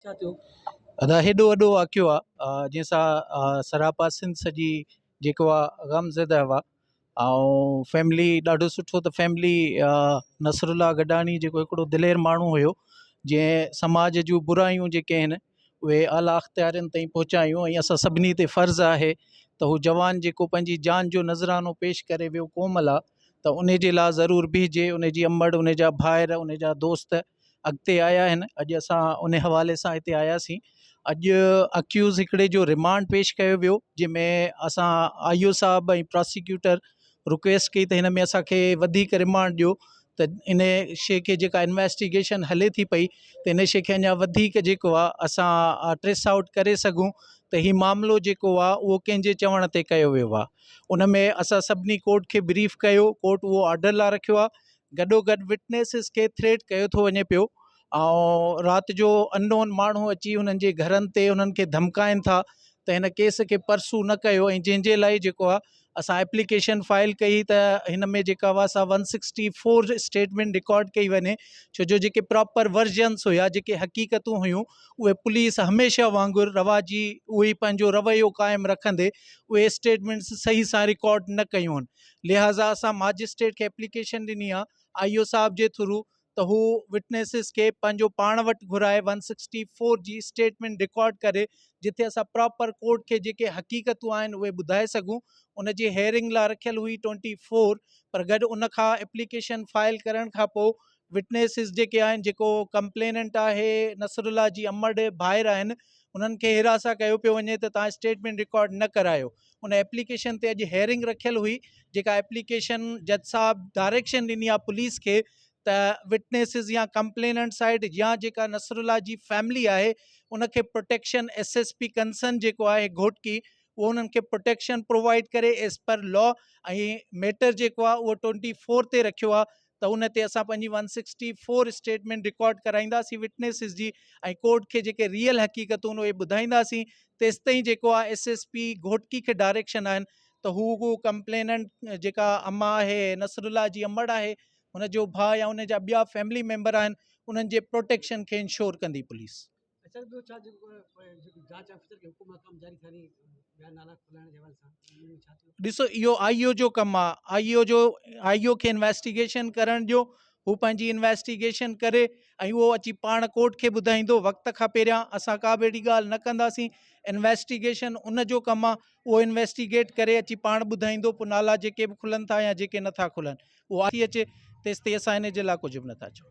ڇا ٿيو؟ ادا هيڏو وڏو واقعو آ جنهن سان سراپا سنڌ سڄي جيڪو آ غم زده هئا ۽ فيملي ڏاڍو سٺو ته فيملي نصر الله گڏاڻي جيڪو هڪڙو دلير ماڻهو هيو جنهن سماج جون برايون جيڪي آهن اهي اعليٰ اختيارين تائين پهچايون ۽ اسان سڀني تي فرض آهي ته هو جوان جيڪو پنهنجي جان جو نذرانو پيش ڪري ويو قوم لاء ته ان جي لاء ضرور بيهجي ان جي امڙ ان جا ڀائر ان جا دوست اڳتي آيا آهن اڄ اسان ان حوالي سان هتي آياسين اڄ اڪيوز هڪڙي جو رمانڊ پيش ڪيو ويو جنهن ۾ اسان آئي او صاحب ۽ پراسيڪيوٽر رڪويسٽ ڪئي ته هن ۾ اسانکي وڌيڪ رمانڊ ڏيو ته ان شي کي جيڪا انويسٽيگيشن هلي ٿي پئي ته ان شي کي اڃا وڌيڪ جيڪو آهي اسان ٽريس آئوٽ ڪري سگهون ته هي معاملو جيڪو آهي اهو ڪنهن جي چوڻ تي ڪيو ويو آهي ان ۾ اسان سڀني ڪورٽ کي بريف ڪيو ڪورٽ اهو آرڊر لاء رکيو آهي گڏوگڏ وٽنيسز کي ٿريٽ ڪيو ٿو وڃي پيو ۽ رات جو ان نون ماڻهو اچي انهن جي گهرن تي انهن کي ڌمڪائن ٿا ته هن ڪيس کي پرسو نه ڪيو ۽ جنهن جي لاء جيڪو آهي اسان ايپليڪيشن فائل ڪئي ته هن ۾ جيڪا هئا سا one sixty four statement record ڪئي وڃي ڇو جو جيڪي پراپر ورجنس هيا جيڪي حقيقتون هيون اهي پوليس هميشه وانگر رواجي اهي پنهنجو رويو قائم رکندي اهي اسٽيٽمينٽس صحيح سان رڪارڊ نه ڪيون آهن لهٰذا اسان ماجسٽريٽ کي ايپليڪيشن ڏني آ آئي او صاحب جي ٿرو ته هو وٽنيسز کي پنهنجو پاڻ وٽ گهرائي ون سڪسٽي فور جي اسٽيٽمينٽ رڪارڊ ڪري جتي اسان پراپر ڪورٽ کي جيڪي حقيقتون آهن اهي ٻڌائي سگهون ان جي هيئرنگ لا رکيل هئي ٽوئنٽي فور پر گڏ ان کان ايپليڪيشن فائل ڪرڻ کان پوء وٽنيسز جيڪي آهن جيڪو ڪمپليننٽ آهي نصر الله جي امڙ ڀائر آهن انهن کي حراسان ڪيو پيو وڃي ته تان اسٽيٽمينٽ رڪارڊ نه ڪرايو ان ايپليڪيشن تي اڄ هيئرنگ رکيل هئي جيڪا ايپليڪيشن جج صاحب ڊائريڪشن ڏني آهي پوليس کي ته وٽنيسز يا ڪمپليننٽ سائيڊ يا جيڪا نصر الله جي فيملي آهي ان کي protection S S P concern جيڪو آهي گهوٽڪي اهو انهن کي پروٽيڪشن پرووائيڊ ڪري ايز پر لا ۽ ميٽر جيڪو آهي اهو ٽوئنٽي فور تي رکيو آهي ته ان تي اسان پنهنجي one sixty four statement record ڪرائينداسين وٽنيسز جي ۽ ڪورٽ کي جيڪي ريئل حقيقتون اهي ٻڌائينداسين تيستائين جيڪو آهي ايس ايس پي گهوٽڪي کي ڊائريڪشن آهن ته هو اهو ڪمپليننٽ جيڪا اما آهي نصر الله جي امڙ آهي ان جو ڀاء يا ان جا ٻيا فيملي ميمبر آهن انهن جي پروٽيڪشن کي انشور ڪندي پوليس. اچا ٻيو ڇا جيڪو جيڪو جاچ آفيسر کي حڪم احڪام جاري ٿيا ني ٻيا نالا کولائڻ جي حوالي سان ان ۾ ڇا ٿيو؟ ڏسو اهو آئي او جو ڪم آ آئي او جو آئي او کي انويسٽيگيشن ڪرڻ ڏيو هو پنهنجي انويسٽيگيشن ڪري ۽ اهو اچي پاڻ ڪورٽ کي ٻڌائيندو وقت کان پهريان اسان ڪا به اهڙي ڳالهه نه ڪنداسين انويسٽيگيشن ان جو ڪم آ اهو انويسٽيگيٽ ڪري اچي پاڻ ٻڌائيندو پوء نالا جيڪي به کلن ٿا يا جيڪي نٿا کلن اهو ٿي اچي تيستائين اسان ان جي لاء ڪجهه به نٿا چئون.